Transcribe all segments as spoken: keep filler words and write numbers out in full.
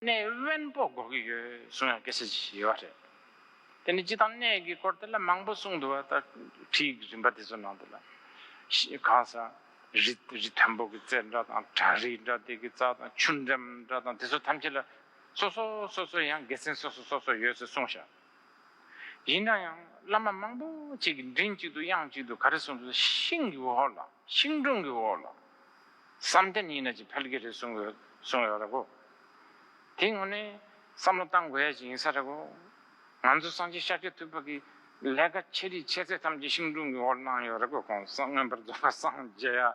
གནས་དབེན་པོ་དགོས་ཀྱི་ཡོད་གསུང་ཡ་སྐད་ཆ་ཞིག་ཡོད་རེད། དེ་ནི་སྤྱིར་བཏང་གནས་ཀྱི་སྐོར་དེ་ལ་མང་པོ་གསུངས་འདུག་བ། ད་ཁྲིད་ཀྱི་རིམ་པ་དེ་ཚོ་ནང་དུ་ལ་ཤི་གང་ཟག་རི་རི་མཐོན་པོ་གི་རྩེ་འདྲ་དང་བྲག་རི་འདྲ་དེ་གི་རྩ་དང་ཆུ་འགྲམ་འདྲ་དང་དེ་ཚོ་ཐམས་ཅད་ལ་སོ་སོ་སོ་སོ་ཡང་དགེ་མཚན་སོ་སོ་སོ་སོ་ཡོད་ཟེར་གསུངས་ཤག་ཡིན་ན་ཡང་བླ་མ་མང་པོ་ཅིག་གིས་མགྲིན་གཅིག་ཏུ་དབྱངས་གཅིག་ཏུ་ག་རེ་གསུངས་འདུག་ཤིང་གི་འོག་ལ་ཤིང་སྒྲོམ་གྱི་འོག་ལ་བསམ་གཏན་ཡིན་ན་ཅིག་འཕེལ་གྱི་རེད་གསུངས་ཡོད་གསུངས་ཡོད་རེད་གོ། དེའི་ངོས་ནས་བསམ་བློ་བཏང་དགོས་ཡ་ཅིག་ཡིན་ས་རེད་གོ། ང་ཚོ་སངས་རྒྱས་ཤཱཀྱ་ཐུབ་པ་གི་ལས་ཀ་ཆེ་རིགས་ཆེ་ཚད་ཐམས་ཅད་ཤིང་སྒྲོམ་གྱི་འོག་ལ་གནང་ཡོད་རེད་གོ། ཁོང་སངས་མངོན་པར་རྫོགས་པར་སངས་རྒྱས་ཡ།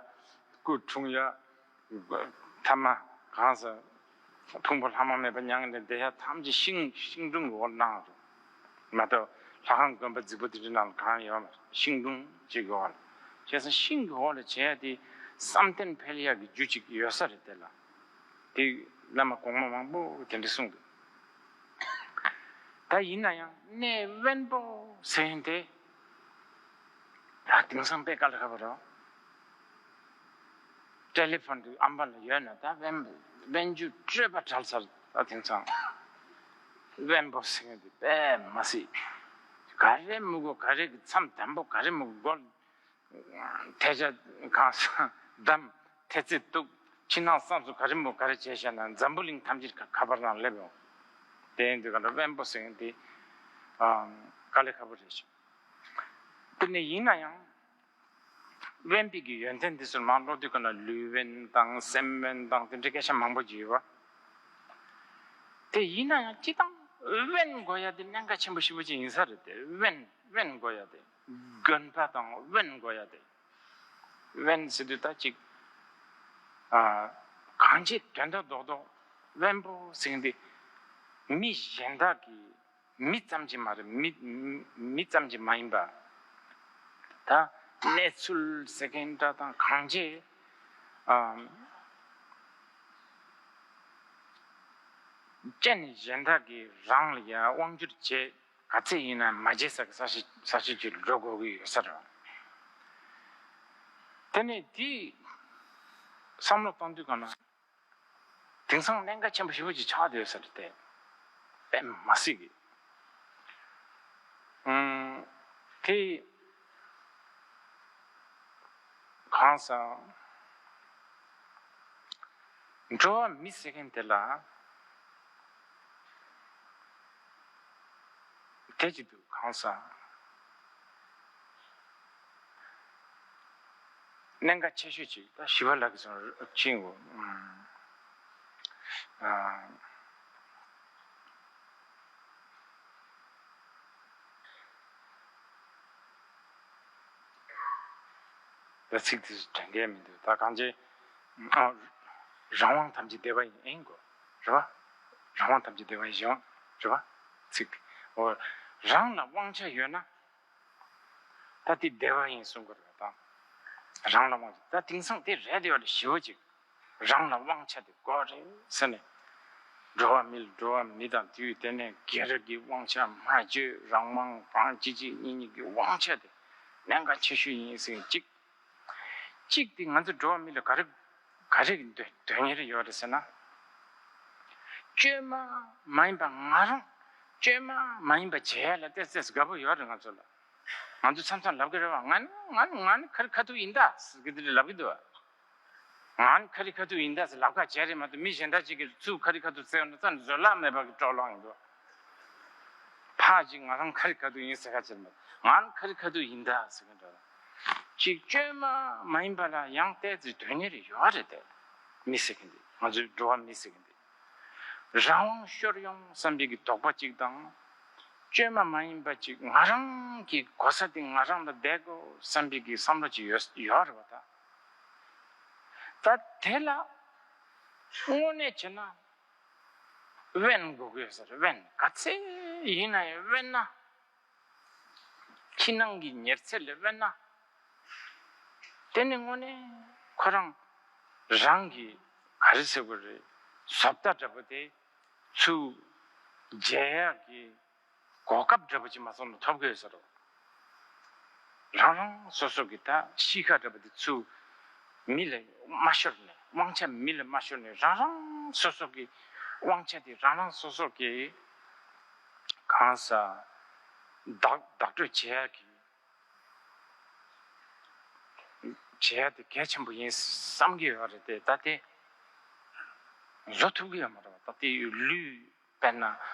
སྐུ་འཁྲུངས་ཡ། ཐ་མ་གང་ཟག་ཕུང་པོ་ལྷག་མ་མེད་པ་མྱང་ནས་བསྡད་ཡ་ཐམས་ཅད་ཤིང་ཤིང་སྒྲོམ་གྱི་འོག་ལ་གནང་རེད། མ་གཏོགས་ལྷ་ཁང་དགོན་པ་རྫིག་པོ་དེ་འདྲའི་ནང་ལ་གང་ཡོད་མ་རེད། ཤིང་སྒྲོམ་གཅིག་གི་འོག་ལ། བྱས་ཙང་ཤིང་གི་འོག་ལ་བྱས་ཡ་དེ་བསམ་གཏན་འཕེལ་ཡ་གི་རྒྱུ་གཅིག་ཡོད་ས་རེད། དེ་ལ་དེ་བླ་མ་གོང་མ་མང་པོ་དེ་འདྲ་གསུངས་འདུག་ད་ཡིན་ན་ཡང་གནས་དབེན་པོ་ཟེར་མཁན་དེ་ད་དེང་སང་དཔེ་དཀའ་ལས་ཁག་པོ་རེད། ཊེ་ལི་ཕོན་དེ་ཨམ་ཕ་ལ་ཡོད་ན་ད་དབེན་དབེན་རྒྱུ་སྤྲོས་པ་བྲལ་ཚར། ད་དེང་སང་དབེན་པོ་ཟེར་མཁན་དེ་དཔེ་མ་སྲིད། ག་རེ་མི་དགོས། ག་རེ་གི་མཚམས་དམ་པོ་ག་རེ་མི་དགོས། མགོ་ཐལ་ཆ་གང་སང་བསྡམས། ཐལ་རྩེད་གཏུགས། ཕྱི་ནང་གསང་གསུམ་ག་རེ་མི་དགོས། ག་རེ་བྱས་བཞག་ན་འཛམ་བུ་གླིང་ཐམས་ཅད་ཁ་ཁ་པར་ནང་སླེབས་ཡོང་། དེ་ཡིན་དུས་ག་འདྲ་དབེན་པོ་ཟེར་མཁན་དེ་དཀའ་ལས་ཁག་པོ་རེད་ཤག་དེ་ནས་ཡིན་ན་ཡང་། དབེན་པའི་གི་ཡོན་ཏན་དེ་ཚོར་མར་ཀློག་དུས་ག་ན་ལུས་དབེན་དང་སེམས་དབེན་དང་དེ་འདྲའི་སྐད་ཆ་མང་པོ་ཅིག་ཡོད་པ། དེ་ཡིན་ན་ཡང་སྤྱིར་བཏང་དབེན་དགོས་ཡ་དེ་གནད་འགག་ཆེན་པོ་ཞེ་པོ་ཅིག་ཡིན་ས་རེད་དེ། དབེན་དབེན་དགོས་ཡ་དེ། དགོན་པ་དང་དབེན་དགོས་ཡ་དེ། དབེན་ཟེར་དུས་ད་ཅིག་ཨ། གང་ཅི་དོན་དག་རྡོག་རྡོག་དབེན་པོ་ཟེར་མཁན་དེ་མི་གཞན་དག་གི་མི་ཙམ་གྱིས་མ་རེད། མི་མི་ཙམ་གྱིས་མ་ཡིན་པ། ད་གནས་ཚུལ་ཟེར་མཁན་འདྲ་དང་གང་ཅི། ཨམ། སྐྱེ་གནས་གཞན་དག་གིས་རང་ལ་ཡང་དབང་བསྒྱུར་བྱེད་ག་ཚད་ཡིན་ན་མ་བྱེད་ས་གི་ས་གཞི་ས་གཞི་ཅིག་འགྲོ་དགོས་ཀྱི་ཡོད་ས་རེད། དེ་ནས་དེ་བསམ་བློ་གཏོང་དུས་ག་ན། དེང་སང་གནད་འགག་ཆེན་པོ་ཞེ་པོ་ཅིག་ཆགས་བསྡད་ཡོད་ས་རེད་དེ། དཔེ་མ་སྲིད་ཀྱི། ཨང་། དེ་གང་ཟག་འགྲོ་བ་མི་ཟེར་མཁན་དེ་ལ་དེ་ཅི་འདུག་གང་ཟག་གནད་འགག་ཆེ་ཤོས་ཅིག་ད་ཞི་བ་ལྷ་གིས་གསུངས་ཅིང་གོ། ཨ། ད་ཚིག་དེ་ཚོ་དྲན་གྱི་མི་འདུག་ད་གང་ཅི། ཨ། རང་དབང་ཐམས་ཅད་བདེ་བ་ཡིན་གོ། རེད་བ། རང་དབང་ཐམས་ཅད་བདེ་བ་ཡིན་ཞེས། རེད་བ། ཚིག་འོ། རང་ལ་དབང་ཆ་ཡོད་ན། ད་དེ་བདེ་བ་ཡིན་གསུང་གི་རེད་དང་། རང་ལ་དབང་ཆ་ད་དེང་སང་དེ་རེད་དེ་ཡོད་རེད་ཞེ་པོ་ཅིག་རང་ལ་དབང་ཆ་དེ་དགོས་རེད་ཟེར་ནས། འགྲོ་བ་མི་ལ་འགྲོ་བ་མི་དང་དུས་དེ་ནས་སྒེར་གྱི་དབང་ཆ་སྨྲ་བརྗོད་རང་དབང་རང་གཅེས་གཅེས་གཉིས་གཉིས་ཀྱི་དབང་ཆ་དེ་གནད་འགག་ཆེ་ཤོས་ཡིན་ཟེར་གཅིག་གཅིག་དེ་ང་ཚོ་འགྲོ་བ་མི་ལ་ག་རེ་ག་རེ་དོན་དོན་གཉེར་ཡོད་རེད་ཟེར་ན། བཅོས་མ་མ་ཡིན་པ་ང་རང་བཅོས་མ་མ་ཡིན་པ་བྱེད་ཡ་ལ་ཏོག་ཙམ་དགའ་པོ་ཡོད་རེད་ང་ཚོ་ལ། ང་ཚོ་མཚམས་མཚམས་ལབ་ཀྱི་རེད་བ། ང་ནི་ང་ནི་ང་ནི་ཁ་རི་ཁ་ཐུག་ཡིན་ད་ཟེར་གི་དེ་འདྲ་ལབ་ཀྱི་འདུག་བ། ང་ནི་ཁ་རི་ཁ་ཐུག་ཡིན་ད་ཟེར་ལབ་ཁ་བྱས་རེད་མ་གཏོགས་མི་གཞན་དག་ཅིག་གིས་ཚུར་ཁ་རི་ཁ་ཐུག་ཟེར་ཡོང་ན་རྩ་ནས་བཟོད་གླགས་མེད་པ་གི་སྤྲོ་ལངས་ཡིན་འདུག་ཕར་ཅིག་ང་རང་ཁ་རི་ཁ་ཐུག་ཡིན་ཟེར་ཁ་བྱེད་མ། ང་ནི་ཁ་རི་ཁ་ཐུག་ཡིན་ད་ཟེར་གི་འདྲ། ཅིག་བཅོས་མ་མ་ཡིན་པ་ལ་ཡང་ཏོག་ཙམ་དོན་གཉེར་ཡོད་རེད་དེ། མི་ཟེར་གི་འདི་ང་ཚོའི་འགྲོ་བ་མི་ཟེར་གི་འདི། རང་དབང་ཤོར་ཡོང་བསམ་པའི་གི་དོགས་པ་གཅིག་དང་། བཅོས་མ་མ་ཡིན་པ་གཅིག་ང་རང་གི་གོ་ས་དེ་ང་རང་ལ་བསྡད་དགོས་བསམ་པའི་གི་བསམ་བློ་གཅིག་ཡོད་ཡོད་རེད་བ་ད། ད་དེ་ལ་དངོས་གནས་བྱས་ན་དབེན་དགོས་ཀྱི་ཡོད་ས་རེད། དབེན་ག་ཚད་ཡིན་ན་ཡང་དབེན་ན། ཕྱི་ནང་གི་ཉེར་འཚེ་ལས་དབེན་ན། དེ་ནི་དངོས་གནས་ཁོ་རང་རང་གི་ག་རེ་ཟེར་དགོས་རེད། བཟོ་ལྟ་འདྲ་པོ་དེ་ཚུར་མཇལ་ཡག་གི་གོ་སྐབས་འདྲ་པོ་ཅིག་མ་སོང་ན་ཐོབ་ཀྱི་ཡོད་ས་རེད། རང་རང་སོ་སོ་གི་ད་གཤིས་ཀ་འདྲ་པོ་དེ་ཚུར་མི་ལ་མ་ཤོར་ནས། དབང་ཆ་མི་ལ་མ་ཤོར་ནས་རང་རང་སོ་སོ་གི་ དབང་ཆ་དེ་རང་རང་སོ་སོ་གིས་གང་ཟག་བདག་བདག་སྤྲོད་བྱེད་ཡག་གི་བྱེད་ཡག་དེ་གལ་ཆེན་པོ་ཡིན་བསམ་གྱི་ཡོད་རེད་དེ། ད་དེ་བཟོ་ཐུབ་ཀྱི་ཡོད་མ་རེད་བ། ད་དེ་ལུས་དཔེར་ན་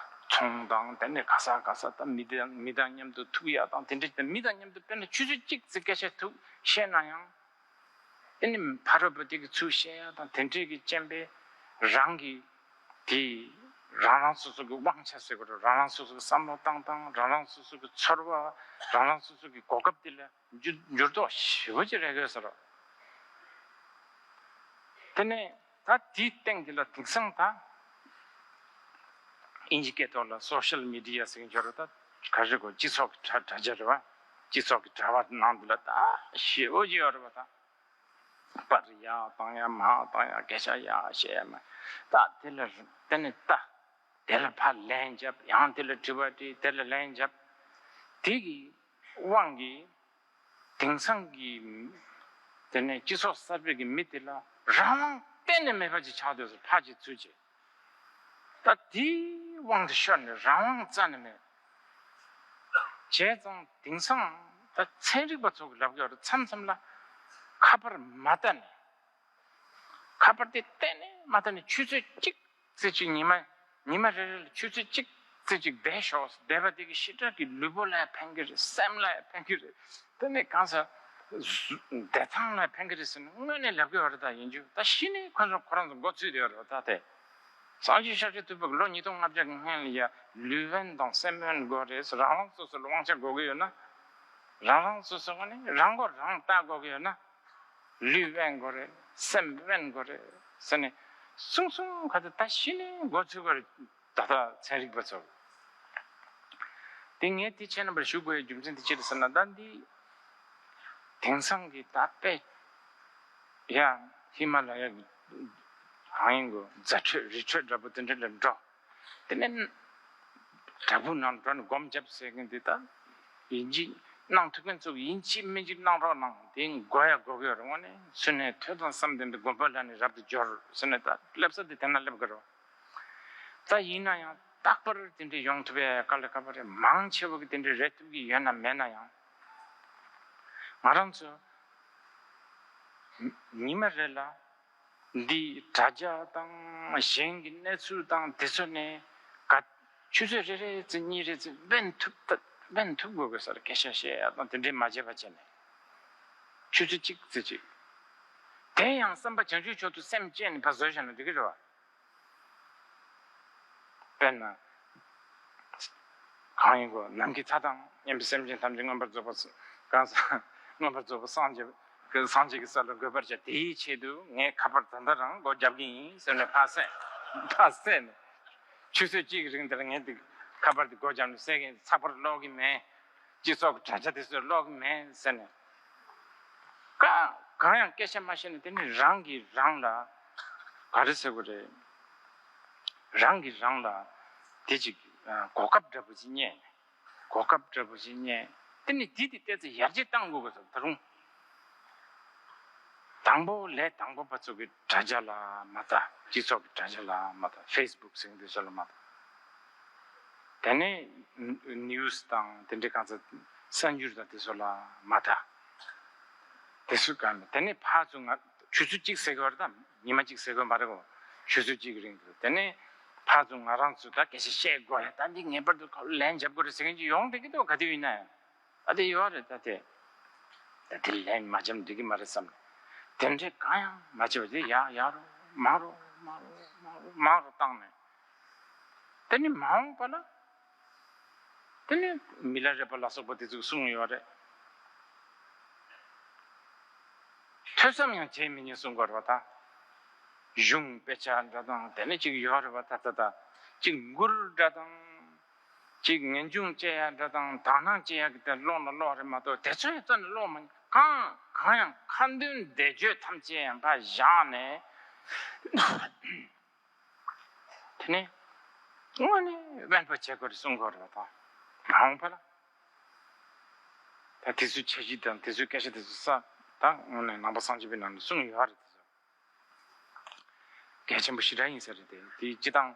ཚོང་དང་དེ་ནས་ག་ས་ག་ས་ད་མི་དང་མི་དང་མཉམ་དུ་ཐུག་ཡག་དང་དེ་འདྲ་དེ་མི་དང་མཉམ་དུ་དཔེར་ན་ཆུ་ཚོད་གཅིག་ཙམ་སྐད་ཆ་ཐུག་བཤད་ན་ཡང་། དེ་ནི་ཕ་རོལ་པོ་དེ་གི་ཚུལ་བཤད་ཡག་དང་དེ་འདྲས་ཀྱི་རྐྱེན་པས་རང་གི་དེ་རང་རང་སོ་སོ་གི་དབང་ཆ་ཟེར་དགོས་རེད། རང་རང་སོ་སོ་གི་བསམ་བློ་བཏང་སྟངས། རང་རང་སོ་སོ་གི་ཚོར་བ། རང་རང་སོ་སོ་གི་གོ་སྐབས་དེ་ལ་འགྱུར་འགྱུར་ལྡོག་ཞེ་པོ་ཅིག་རག་གི་ཡོད་ས་རེད། དེ་ནས་ད་དེའི་སྟེང་དེ་ལ་དེང་སང་ད་དབྱིན་ཇི་སྐད་ཐོག་ལ་སོ་ཤལ་མི་ཌི་ཡ་ཟེར་གྱི་འབྱོར་བ། ད་ག་རེ་གོ། སྤྱི་ཚོགས་ཀྱི་དྲ་དྲ་རྒྱ་རེད་བ། སྤྱི་ཚོགས་ཀྱི་དྲ་བ་ནང་དུ་ལ་ད་ཞེ་པོ་ཅིག་ཡོད་རེད་བ། ད་པར་ཡག་བཏང་ཡག་མ་བཏང་ཡག་སྐད་ཆ་ཡག་བཤད་ཡག་མ། ད་དེ་ལ་དེ་ནས་ད་དེ་ལ་ཕར་ལན་རྒྱབ། ཡང་དེ་ལ་དྲི་བ་དྲིས། དེ་ལ་ལན་རྒྱབ། དེ་གི་དབང་གིས་དེང་སང་གི་དེ་ནས་སྤྱི་ཚོགས་གསར་པའི་གི་མི་དེ་ལ་རང་དབང་གཏན་ནས་མེད་པ་ཅིག་ཆགས་སྡོད་ས། ཕར་ཅིག་ཚུར་ཅིག་ད་དེའི་དབང་དུ་ཤོར་ནས་རང་དབང་རྩ་ནས་མེད། བྱས་ཙང་དེང་སང་ད་ཚན་རིག་པ་ཚོ་གིས་ལབ་ཀྱི་ཡོད་རེད། མཚམས་མཚམས་ལ་ཁ་པར་མ་བལྟས་ནས། ཁ་པར་དེ་གཏན་ནས་མ་བལྟས་ནས་ཆུ་ཚོད་གཅིག་ཙམ་ཅིག་ཉི་མ་ཉི་མ་རེ་རེ་ལ་ཆུ་ཚོད་གཅིག་ཙམ་ཅིག་བསྡད་ཤོག་བསྡད་པ་དེ་གིས་ཞེ་དྲག་གི་ལུས་པོ་ལ་ཡང་ཕན་གྱི་རེད། སེམས་ལ་ཡང་ཕན་གྱི་རེད། དེ་ནས་གང་ཟག་བདེ་ཐང་ལ་ཕན་གྱི་རེད་ཟེར་ནས་དངོས་གནས་ལབ་ཀྱི་ཡོད་རེད། ད་ཡིན་རྒྱུ་ད་གཞི་ནས་ཁོ་ཚོ་ཁོ་རང་ཚོ་མགོ་ཚོས་བསྡད་ཡོད་རེད་བ། ད་དེ་སངས་རྒྱས་ཤཱཀྱ་ཐུབ་པ་གིས་ལོ་ཉིས་སྟོང་ལྔ་བརྒྱ་གི་སྔོན་ལ་ཡ་ལུས་དབེན་དང་སེམས་དབེན་དགོས་རེད། རང་རང་སོ་སོ་ལ་དབང་ཆ་དགོས་ཀྱི་ཡོད་ན། རང་རང་སོ་སོ་ནས་རང་མགོ་རང་བཏགས་དགོས་ཀྱི་ཡོད་ན། ལུས་དབེན་དགོས་རེད། སེམས་དབེན་དགོས་རེད་ཟེར་ནས་གསུང་གསུང་ག་ཚོད་ད་གཞི་ནས་མགོ་ཚོས་དགོས་རེད། ད་ལྟ་ཚན་རིག་པ་ཚོ། དེ་ངས་དེ་ཁྱེད་རྣམ་པར་ཞུ་དགོས་ཡའི་རྒྱུ་མཚན་དེ་ཅི་རེད་ཟེར་ན། ད་འདི་དེང་སང་གི་ད་དཔེ་ཡ་ཧི་མ་ལ་ཡ་གི་གང་ཡིན་གོ། རྫ་ཁྲོད་རི་ཁྲོད་འདྲ་པོ་དེ་འདྲ་ལ་འགྲོ། དེ་ནས་བྲག་ཕུག་ནང་འགྲོ་ནས་སྒོམ་རྒྱབ་ཟེར་མཁན་འདི་ད་ཡིན་གཅིག་གནང་ཐུབ་མཁན་ཚོ་ཡིན་གཅིག་མིན་གཅིག་གནང་རོགས་གནང་། དེ་དགོས་ཡ་དགོས་ཀྱི་ཡོད་རེད། དངོས་གནས་ཚུར་ནས་ཐོས་དང་བསམ་ལྡན་པའི་དགོན་པ་ལ་ནི་རབ་ཏུ་འབྱོར་ཟེར་ནས་ད་སླེབས་ས་དེ་དེ་ན་སླེབས་ཀྱི་རེད། ད་ཡིན་ན་ཡང་རྟག་པར་དེ་འདྲའི་ཡོང་ཐུབ་ཡ་དཀའ་ལས་ཁག་པོ་རེད། མང་ཆེ་བ་གིས་དེ་འདྲའི་རེད་ཐུབ་ཀྱི་ཡོད་ན་མེད་ན་ཡང་། ང་རང་ཚོ་ཉི་མ་རེ་ལ་འདི་དྲ་རྒྱ་དང་གཞན་གྱི་གནས་ཚུལ་དང་དེ་ཚོ་ནས་ག་ཆུ་ཚོད་རེ་རེ་ཙམ་གཉིས་རེ་ཙམ་དབེན་ཐུབ་ད་དབེན་ཐུབ་དགོས་དགོས་ས་རེད། སྐད་ཆ་བཤད་ཡ་དང་དེ་འདྲའི་མ་བྱས་པ་བྱས་ནས་ཆུ་ཚོད་གཅིག་ཙམ་ཅིག་དེ་ཡང་བསམ་པ་བྱང་ཆུབ་མཆོག་ཏུ་སེམས་བསྐྱེད་ནས་ཕར་བཟོས་བཞག་ན་འགྲིག་གི་རེད་བ། དཔེར་ན། གང་ཡིན་གོ། ནམ་མཁའི་མཐའ་དང་མཉམ་པའི་སེམས་ཅན་ཐམས་ཅད་མངོན་པར་རྫོགས་པ། གང་ཟག་མངོན་པར་རྫོགས་པ་སངས་རྒྱས་ཀྱི་སངས་རྒྱས་ཀྱི་ས་ལ་འགོད་པར་བྱ། དེའི་ཆེད་དུ་ངས་ཁ་པར་ད་ལྟ་རང་སྒོ་རྒྱབ་ཀྱི་ཡིན་ཟེར་ནས་ཕར་བསད། ཕར་བསད་ནས། ཆུ་ཚོད་གཅིག་གི་རིང་དེར་ངས་འདི་ཁ་པར་འདི་སྒོ་རྒྱབ་ནས་བསད་ཀྱི་ཡིན། ཚགས་པར་ཀློག་གི་མེད། སྤྱི་ཚོགས་ཀྱི་དྲ་རྒྱ་དེ་ཚོ་ཀློག་གི་མེད་ཟེར་ནས། གང་གང་ཡང་སྐད་ཆ་མ་བཤད་ན་དེ་ནི་རང་གིས་རང་ལ་ག་རེ་ཟེར་དགོས་རེད། རང་གིས་རང་ལ་དེ་ཅིག་གོ་སྐབས་འདྲ་པོ་ཅིག་རྙེད། གོ་སྐབས་འདྲ་པོ་ཅིག་རྙེད། དེ་ནི་དེ་དེ་ཏོག་ཙམ་ཡར་རྒྱས་གཏང་དགོས་ཀྱི་འདུག་ད་རུང་། དང་པོ་ལས་དང་པོ་པ་ཚོ་གི་དྲ་རྒྱ་ལ་མ་ལྟ། སྤྱི་ཚོགས་ཀྱི་དྲ་རྒྱ་ལ་མ་ལྟ། ཕེ་སི་བུག་ཟེར་མཁན་དེ་ཚོ་ལ་མ་ལྟ། དེ་ནས་ནིའུ་སི་དང་དེ་འདྲའི་གང་ཚ་གསར་འགྱུར་དང་དེ་ཚོ་ལ་མ་ལྟ། དེ་ཚོ་གང་དེ་ནས་ཕར་ཚུར་ང་ཆུ་ཚོད་གཅིག་ཟེར་གི་བར་དང་ཉི་མ་གཅིག་ཟེར་གི་མ་རེད་གོ། ཆུ་ཚོད་གཅིག་རིང་དུ་དེ་ནས་ཕར་ཚུར་ང་རང་ཚོ་ད་སྐད་ཆ་བཤད་དགོས་ཡ། ད་འདི་ངེས་པར་དུ་ཁ་ལན་རྒྱབ་དགོས་རེད་ཟེར་མཁན་ཅིག་ཡོང་བསྡད་ཀྱི་འདུག་ག་དུས་ཡིན་ན་ཡང་། ད་དེ་ཡོད་རེད། ད་དེ་ད་དེ་ལན་མ་རྒྱབ་འགྲིག་གི་མ་རེད་བསམ་ནས། དེ་འདྲས་གང་ཡང་མ་བྱས་པ་དེ་ཡར་ཡར་རོ་མར་རོ་མར་རོ་མར་རོ་མར་རོ་བཏང་ནས། དེ་ནི་མ་འོངས་པ་ལ། དེ་ནི་མི་ལ་རས་པ་ལ་སོགས་པ་དེ་ཚོས་གསུངས་ཡོད་རེད། ཐོས་བསམ་ཡང་བྱེད་མི་ཉན་གསུང་གི་ཡོད་རེད་བ་ད། གཞུང་དཔེ་ཆ་འདྲ་དང་དེ་ནི་ཅིག་ཡོད་རེད་བ་ད་ད་ད། ཅིག་མགུར་འདྲ་དང་། ཅིག་ངེས་འབྱུང་སྐྱེ་ཡ་འདྲ་དང་དག་སྣང་སྐྱེ་ཡ་གི་དེ་ཀློག་ན་ཀློག་རེད་མ་གཏོགས་དེ་ཚོའི་རྩ་ནས་ཀློག་མ་གང་གང་ཡང་ཁ་འདོན་བཟླས་བརྗོད་ཐམས་ཅད་ཡང་ཕར་བཞག་ནས། དེ་ནས་དངོས་གནས་དབེན་པ་བྱེད་དགོས་རེད་གསུང་གི་ཡོད་རེད་བ་ད། མ་འོངས་པ་ལ། ད་དེ་ཚོའི་འཆར་གཞི་དང་དེ་ཚོའི་སྐད་ཆ་དེ་ཚོ་ས་ད་དངོས་གནས་ནང་པ་སངས་རྒྱས་པའི་ནང་ནས་གསུངས་ཡོད་རེད་དེ་ཚོ། གལ་ཆེན་པོ་ཞེ་དྲག་ཡིན་ས་རེད་དེ། དེ་སྤྱི་བཏང་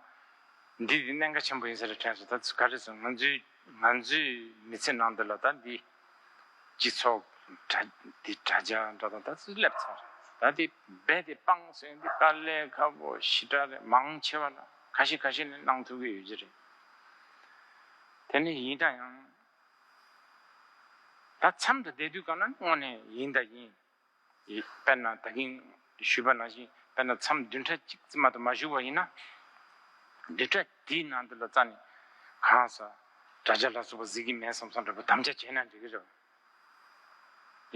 འདི་འདི་གནད་འགག་ཆེན་པོ་ཡིན་ས་རེད་དྲན་སོང་། ད་ག་རེ་ཟེར། ང་ཚོའི་ང་ཚོའི་མི་ཚེ་ནང་འདི་ལ་ད་འདི་སྤྱི་ཚོགས་དྲ་འདི་དྲ་རྒྱ་འདྲ་དང་ད་ཚོ་སླེབས་ཚར། ད་འདི་རྦད་དེ་སྤང་ཟེར་འདི་དཀའ་ལས་ཁག་པོ་ཞེ་དྲག་རེད། མང་ཆེ་བ་ལ་ཁ་ཤས་ཁ་ཤས་ནས་གནང་ཐུབ་ཀྱི་ཡོད་ཀྱི་རེད། དེ་ནི་ཡིན་ད་ཡང་ད་མཚམས་དུ་བསྡད་དུས་གང་ན་དངོས་གནས་ཡིན་ད་ཡིན། དཔེར་ན་ད་གིན་ཞུས་པ་ནང་བཞིན། དཔེར་ན་མཚམས་བདུན་ཕྲག་གཅིག་ཙམ་མ་གཏོགས་མ་བཞུགས་པ་ཡིན་ན། བདུན་ཕྲག་དེའི་ནང་དུ་ལ་རྩ་ནས་གང་ཟག་དྲ་རྒྱ་ལ་སོགས་པ་གཟིགས་ཀྱི་མེད་བསམ་བསམ་འདྲ་པོ་དམ་བཅའ་བྱས་ན་འགྲིག་གི་རེད།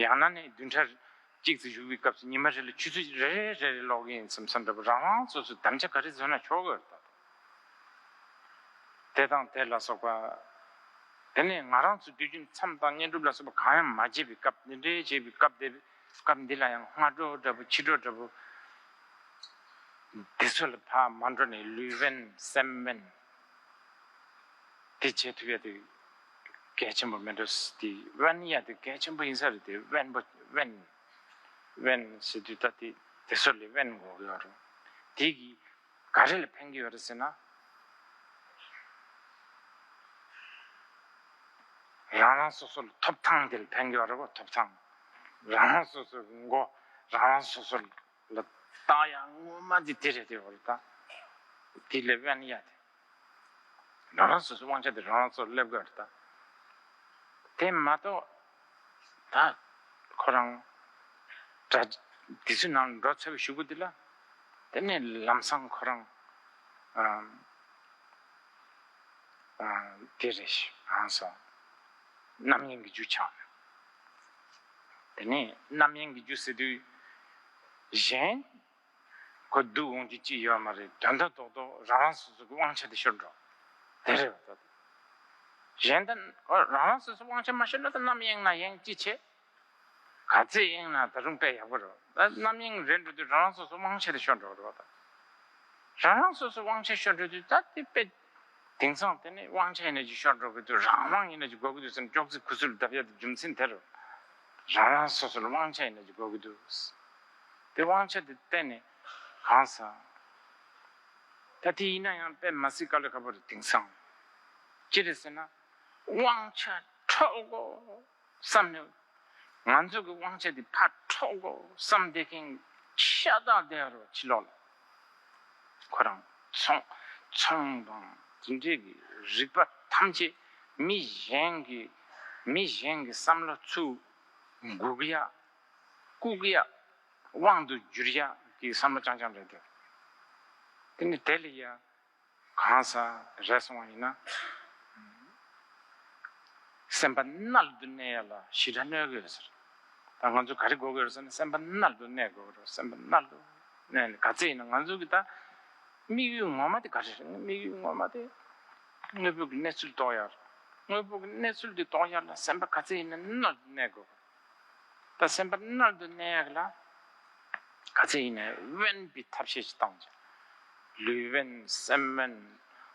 ཡང་ན་ནི་བདུན་ཕྲག་གཅིག་ཙམ་བཞུགས་པའི་སྐབས་སུ་ཉི་མ་རེ་ལ་ཆུ་ཚོད་རེ་རེ་རེ་རེ་ཀློག་གི་ཡིན་བསམ་བསམ་འདྲ་པོ་རང་རང་སོ་སོས་དམ་བཅའ་ག་རེ་བཟོས་ན་ཆོག་གི་རེད་ད། དེ་དང་དེ་ལ་སོགས་པ། དེ་ནས་ང་རང་ཚོ་དུས་རྒྱུན་མཚམས་དང་བསྙེན་སྒྲུབ་ལ་སོགས་པ་གང་ཡང་མ་བྱེད་པའི་སྐབས། འདི་འདྲའི་བྱེད་པའི་སྐབས་དེ། སྐབས་འདི་ལ་ཡང་སྔ་དྲོ་འདྲ་པོ་ཕྱི་དྲོ་འདྲ་པོ་འདི་ཚོ་ལ་ཕར་མ་འགྲོ་ནས་ལུས་དབེན་སེམས་དབེན་དེ་བྱེད་ཐུབ་ཡ་དེ་གལ་ཆེན་པོ་མེད་འགྲོ། དེ་དབེན་ཡ་དེ་གལ་ཆེན་པོ་ཡིན་ས་རེད། དེ་དབེན་པོ་དབེན་དབེན་ཟེར་དུས་ད་དེ་དེ་ཚོ་ལས་དབེན་དགོས་ཀྱི་ཡོད་རེད། དེ་གི་ག་རེ་ལ་ཕན་གྱི་ཡོད་རེད་ཟེར་ན། རང་རང་སོ་སོ་ལ་ཐོབ་ཐང་དེ་ལ་ཕན་གྱི་ཡོད་རེད་གོ། ཐོབ་ཐང་། རང་རང་སོ་སོའི་མགོ་རང་རང་སོ་སོ་ལ་བཏགས་ཡག་ངོ་མ་དེ་དེ་རེད། དེ་ཡོད་རེད་ད། དེ་ལས་དབེན་ཡ་དེ། རང་རང་སོ་སོའི་དབང་ཆ་དེ་རང་རང་སོ་སོར་སླེབས་དགོས་རེད་ད། དེ་མ་གཏོགས་ད་ཁོ་རང་དྲ་དེ་ཚོའི་ནང་འགྲོ་ཚར་བའི་གཞུག་གུ་དེ་ལ། དེ་ནས་ལམ་སང་ཁོ་རང་ཨ་ཨ་དེ་རེད་ཤག་ཨང་སོང་། རྣམ་གཡེང་གི་རྒྱུ་ཆགས་ནས། དེ་ནས་རྣམ་གཡེང་གི་རྒྱུ་ཟེར་དུས་གཞན། ཁོ་སྡུག་འོང་རྒྱུ་ཅི་ཡོད་མ་རེད། དོན་དག་རྡོག་རྡོག་རང་རང་སོ་སོ་གི་དབང་ཆ་དེ་ཤོར་འགྲོ། དེ་རེད་བ་ད། གཞན་དོན་ཁོ་རང་རང་སོ་སོ་དབང་ཆ་མ་ཤོར་ན་ད་རྣམ་གཡེང་ན་གཡེང་ཅི་བྱེད། ག་ཚད་གཡེང་ན་ད་རུང་དཔེ་ཡག་པོ་རེད། ད་རྣམ་གཡེང་རེད་འགྲོ་དུས་རང་རང་སོ་སོ་དབང་ཆ་དེ་ཤོར་འགྲོ་རེད་བ་ད། རང་རང་སོ་སོ་དབང་ཆ་ཤོར་འགྲོ་དུས་ད་དེ་དཔེ། དེང་སང་དེ་ནས་དབང་ཆ་ཡིན་ན་ཅིག་ཤོར་འགྲོ་གི་འདུག་རང་དབང་ཡིན་ན་ཅིག་དགོས་ཀྱི་འདུག་ཟེར་ནས་ཅོག་ཙེ་ཁུ་ཚུར་ལ་བརྡབ་ཡ་དེ་རྒྱུ་མཚན་དེ་རེད། རང་རང་སོ་སོ་ལ་དབང་ཆ་ཡིན་ན་ཅིག་དགོས་ཀྱི་འདུག་དེ་དབང་ཆ་དེ་གཏན་ནས་གང་ཟག་ད་དེ་ཡིན་ན་ཡང་དཔེ་མ་སྲིད་དཀའ་ལས་ཁག་པོ་རེད་དེང་སང་། ཅི་རེད་ཟེར་ན། དབང་ཆ་འཕྲོག་གོ་བསམ་ནས། ང་ཚོ་གི་དབང་ཆ་དེ་ཕར་འཕྲོག་དགོས་བསམ་བསྡད་མཁན་ཤ་སྟག་བསྡད་ཡོད་རེད་ཕྱི་ལོགས་ལ། ཁོ་རང་ཚོང་ཚོང་དང་དེ་འདྲའི་གི་རིག་པ་ཐམས་ཅད་མི་གཞན་གྱི་མི་གཞན་གྱི་བསམ་བློ་ཚུར་འགུག་ཡ། བཀུག་ཡ། དབང་དུ་བསྒྱུར་ཡ་གི་བསམ་བློ་རྐྱང་རྐྱང་རེད་འདུག་དེ་ནི་དེ་ལ་ཡ། གང་ཟག་རེ་སོང་བ་ཡིན་ན། སེམས་པ་མནལ་དུ་གནས་ཡ་ལ་ཞེ་དྲག་གནོད་ཀྱི་ཡོད་ཟེར། ད་ང་ཚོ་ག་རེ་དགོས་ཀྱི་ཡོད་ཟེར་ན་སེམས་པ་མནལ་དུ་གནས་དགོས་ཀྱི་རེད། སེམས་པ་མནལ་དུ་གནས་ནས་ག་ཚད་ཡིན་ན་ང་ཚོ་གི་ད་དམིགས་ཡུལ་ངོ་མ་དེ་ག་རེ་རེད། དམིགས་ཡུལ་ངོ་མ་དེ་དངོས་པོ་གི་གནས་ཚུལ་རྟོགས་ཡ་རེད། དངོས་པོ་གི་གནས་ཚུལ་དེ་རྟོགས་ཡ་ལ་སེམས་པ་ག་ཚད་ཡིན་ན་མནལ་དུ་གནས་དགོས། ད་སེམས་པ་མནལ་དུ་གནས་ཡག་ལ་ག་ཚད་ཡིན་ན་དབེན་པའི་ཐབས་ཤེས་ཤིག་བཏང་ཅིང་། ལུས་དབེན་སེམས་དབེན།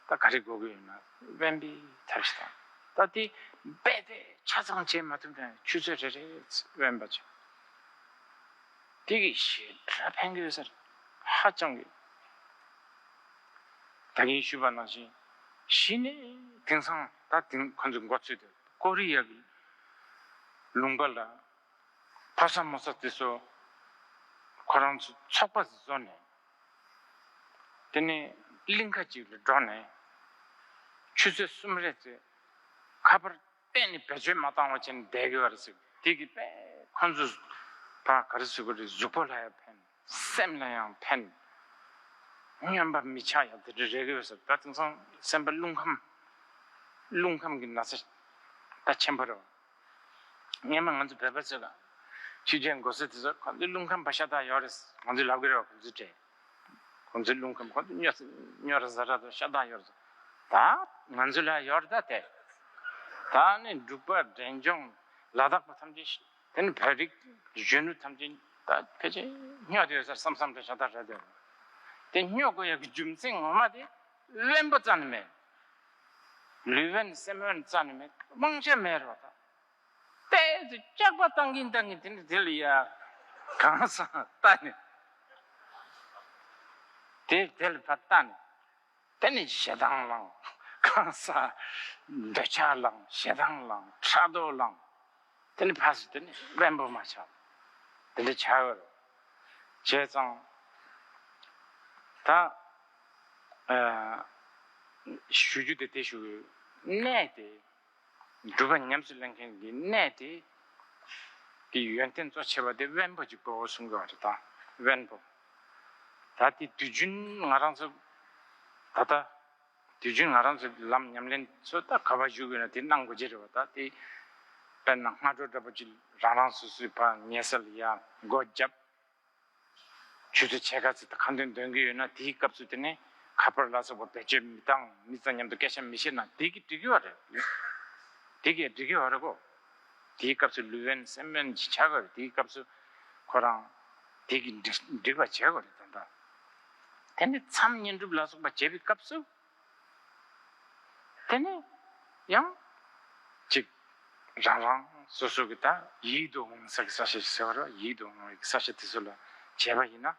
ད་ག་རེ་དགོས་ཀྱི་ཡོད་ན་དབེན་པའི་ཐབས་ཤེས་བཏང་། ད་དེ་རྦད་དེ་ཆ་ཚང་བྱེད་མ་ཐུབ་ན་ཆུ་ཚོད་རེ་རེ་དབེན་པ་བྱེད། དེ་གི་ཞེ་དྲག་ཕན་གྱི་ཡོད་ཟེར། ཧ་ཅང་གི། ད་གིན་ཞུས་པ་ནང་བཞིན་གཞི་ནས་དེང་སང་ད་དེང་ཁོང་ཚོས་འགོ་ཚུགས་ཏེ་ཀོ་རི་ཡ་གི་ལུང་པ་ལ། ཕ་ས་མོ་ས་དེ་ཚོ་ཁོ་རང་ཚོ་ཚོགས་པ་བཟོས་ནས། དེ་ནས་གླིང་ཁ་ཅིག་ལ་འགྲོ་ནས་ཆུ་ཚོད་གསུམ་རེ་ཙམ་ཁ་པར་གཏན་ནས་བེད་སྤྱོད་མ་བཏང་བ་བྱས་ནས་བསྡད་དགོས་པ་རེད་ཟེར། དེ་གི་དཔེ་ཁོ་ཚོ་ད་ག་རེ་ཟེར་དགོས་རེད། གཟུགས་པོ་ལ་ཡང་ཕན། སེམས་ལ་ཡང་ཕན། སྨྱོན་པ་མི་ཆགས་ཡག་དེ་འདྲ་རེད་དགོས་ཟེར། ད་དེང་སང་སེམས་པ་རླུང་ཁམས། རླུང་ཁམས་ཀྱི་ན་ཚ་ད་ཆེན་པོ་རེད། སྔན་མ་ང་ཚོ་བོད་པ་ཚོས་ལ་ཆོས་རྒྱལ་མགོ་སེར་དེ་ཚོ་ཁོ་ཚོའི་རླུང་ཁམས་པ་ཤ་སྟག་ཡོད་རེད། ང་ཚོས་ལབ་ཀྱི་རེད་བ། ཁོ་ཚོའི་གྲས། ཁོ་ཚོའི་རླུང་ཁམས། ཁོ་ཚོ་སྨྱོ་སྨྱོ་ར་ཟ་ར་དང་ཤ་སྟག་ཡོད་རེད། ད་ང་ཚོ་ལ་ཡོད་རེད་ད་དེ། ད་ནི་འབྲུག་པ་འབྲས་ལྗོངས་ལ་དྭགས་པ་ཐམས་ཅད། དེ་ནི་བོད་རིགས་གཞོན་ནུ་ཐམས་ཅད་ད་ཕལ་ཆེར་སྨྱོ་དེ་ཡོད་ས་བསམ་བསམ་དང་ཤ་སྟག་རེད་དེ། དེ་སྨྱོ་དགོས་ཡག་གི་རྒྱུ་མཚན་ངོ་མ་དེ་དབེན་པོ་རྩ་ནས་མེད། ལུས་དབེན་སེམས་དབེན་རྩ་ནས་མེད། དབང་ཆ་མེད་རོགས་ད། ཏོག་ཙམ་སྐྱག་པ་བཏང་གིན་བཏང་གིན་དེ་ནི་དེ་ལ་ཡ་གང་སང་ལྟ་ནས། དེ་དེ་ལ་ཕར་ལྟ་ནས། དེ་ནས་ཞེ་སྡང་ལངས། གང་ཟག་འདོད་ཆགས་ལངས། ཞེ་སྡང་ལངས། ཕྲག་དོག་ལངས། དེ་ནས་ཕར་ཚུར་དེ་ནས་དབེན་པོ་མ་ཆགས། དེ་འདྲ་ཆགས་ཡོད་རེད། བྱས་ཙང་ད་ཨ་ཞུ་རྒྱུ་དེ་དེ་ཞུ། གནས་དེ། སྒྲུབ་པ་ཉམས་སུ་ལེན་མཁན་གྱི་གནས་དེ་གི་ཡོན་ཏན་གཙོ་ཆེ་བ་དེ་དབེན་པོ་ཅིག་དགོས་གསུང་གི་བ་རེད། ད་དབེན་པོ། ད་དེ་དུས་རྒྱུན་ང་རང་ཚོ་ད་ལྟ་དུས་རྒྱུན་ང་རང་ཚོ་ལམ་ཉམས་ལེན་ཚོ་ད་ག་པར་བཞུགས་ཡོད་ན་དེ་གནང་དགོས་ཀྱི་རེད་བ། ད་དེ་དཔེར་ན་སྔ་དྲོ་འདྲ་པོ་ཅིག་རང་རང་སོ་སོའི་ཕར་ཉལ་ས་ལ་ཡར་སྒོ་བརྒྱབ། ཆུ་ཚོད་ཕྱེད་ཀ་ཙམ་དང་ཁ་འདོན་འདོན་གྱི་ཡོད་ན། དེའི་སྐབས་སུ་དེ་ནས་ཁ་པར་ལ་སོགས་པ་བེད་སྤྱོད་མི་བཏང་། མི་ཚང་མཉམ་དུ་སྐད་ཆ་མི་བཤད་ན་དེ་གིས་འགྲིག་གི་བ་རེད། དེ་གིས་འགྲིག་གི་བ་རེད་གོ། དེའི་སྐབས་སུ་ལུས་དབེན་སེམས་དབེན་ཅིག་བྱ་དགོས་རེད། དེའི་སྐབས་སུ་ཁོ་རང་དེ་གིས་འགྲིག་འགྲིག་པ་བྱེད་དགོས་རེད། ད་ལྟ་དེ་ནས་མཚམས་བསྙེན་སྒྲུབ་ལ་སོགས་པ་བྱེད་པའི་སྐབས་སུ། དེ་ནས་ཡང་ཅིག་རང་རང་སོ་སོ་གི་ད་ཡིད་དུ་འོང་ས་གི་ས་ཆ་ཞིག་ཟེར་བ་རེད། ཡིད་དུ་འོང་བའི་ས་ཆ་དེ་ཚོ་ལ་བྱས་པ་ཡིན་ན།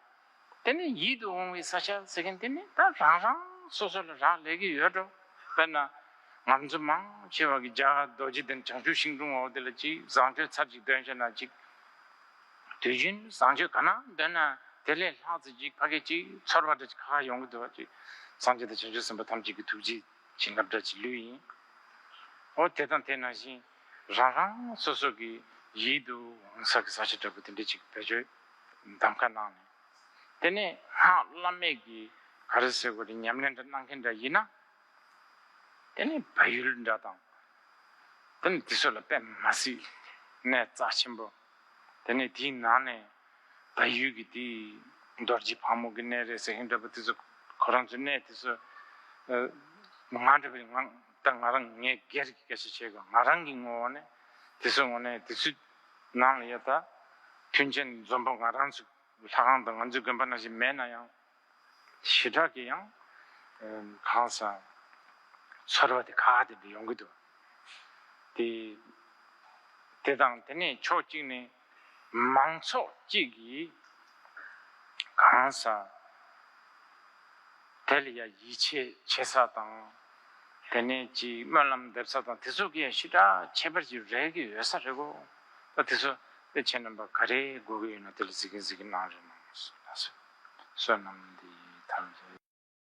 དེ་ནས་ཡིད་དུ་འོང་བའི་ས་ཆ་ཟེར་མཁན་དེ་ནི་ད་རང་རང་སོ་སོ་ལ་རག་ལས་ཀྱི་ཡོད་འགྲོ། དཔེར་ན་ང་ཚོ་མང་ཆེ་བ་གི་རྒྱ་གར་རྡོ་རྗེ་གདན་བྱང་ཆུབ་ཤིང་དྲུང་འོག་དེ་ལ་ཅིག་བཟང་སྤྱོད་ཚར་ཅིག་འདོན་བྱས་ན་ཅིག་དུས་རྒྱུན་བཟང་སྤྱོད་ག་ན་འདོན་ན་དེ་ལས་ལྷག་ཙམ་ཅིག་ཕ་གི་ཅིག་ཚོར་བ་འདྲ་ཅིག་ཁ་ཁ་ཡོང་གི་འདུག་བ། ཅིག་སངས་རྒྱས་དང་བྱང་ཆུབ་སེམས་དཔའ་ཐམས་ཅད་ཀྱི་ཐུགས་རྗེའི་བྱིན་རླབས་འདྲ་ཅིག་ལུས་ཡིན། འོ་དེ་དང་དེ་ནང་བཞིན་རང་རང་སོ་སོ་གི་ཡིད་དུ་འོང་ས་གི་ས་ཆ་འདྲ་པོ་དེ་འདྲ་ཅིག་བེད་སྤྱོད་གདམ་ཁ་གནང་ནས། དེ་ནས་སྔགས་བླ་མེད་ཀྱི་ག་རེ་ཟེར་དགོས་རེད། ཉམས་ལེན་འདྲ་གནང་མཁན་འདྲ་ཡིན་ན། དེ་ནས་བལ་ཡུལ་འདྲ་དང་། དེ་ནས་དེ་ཚོ་ལ་དཔེ་མ་སྲིད་གནས་རྩ་ཆེན་པོ། དེ་ནས་དེའི་ནང་ནས་བལ་ཡུལ་གྱི་དེའི་རྡོ་རྗེ་ཕག་མོ་གི་གནས་རེད་ཟེར་མཁན་འདྲ་པོ་དེ་ཚོ། ཁོ་རང་ཚོའི་གནས་དེ་ཚོ་ང་འདྲ་པོ་ང་ད་ང་རང་ངས་སྒེར་གྱི་སྐད་ཆ་བཤད་གི། ང་རང་གི་ངོ་བོ་ནས་དེ་ཚོའི་ངོ་ནས་དེ་ཚོའི་ནང་ལ་ཡ་ད་མཐུན་རྐྱེན་འཛོམས་པོ་ང་རང་ཚོའི་ལྷ་ཁང་དང་ང་ཚོའི་དགོན་པ་ནང་བཞིན་མེད་ན་ཡང་། ཞེ་དྲག་གི་ཡང་གང་ཟག་ཚོར་བ་དེ་ཁག་དེ་འདྲ་ཡོང་གི་འདུག། དེ་དེ་དང་དེ་ནས་ཕྱོགས་གཅིག་ནས་མང་ཚོགས་གཅིག་གིས་གང་ཟག་དེ་ལ་ཡ་ཡིད་ཆེས་བྱེད་ས་དང་། དེ་ནས་ཅིག་སྨོན་ལམ་འདེབས་ས་དང་དེ་ཚོ་གི་ཡ་ཞེ་དྲག་ཁྱད་པར་ཅིག་རེག་གི་ཡོད་ས་རེད་གོ། ད་དེ་ཚོ་དེ་ཁྱེད་རྣམ་པ་ག་རེ་དགོས་ཀྱི་ཡོད་ན་དེ་ལ་གཟིགས་གཟིགས་གནང་རེ་གནང་སོང་། བསོད་ནམས་འདི་ཐམས་ཅད།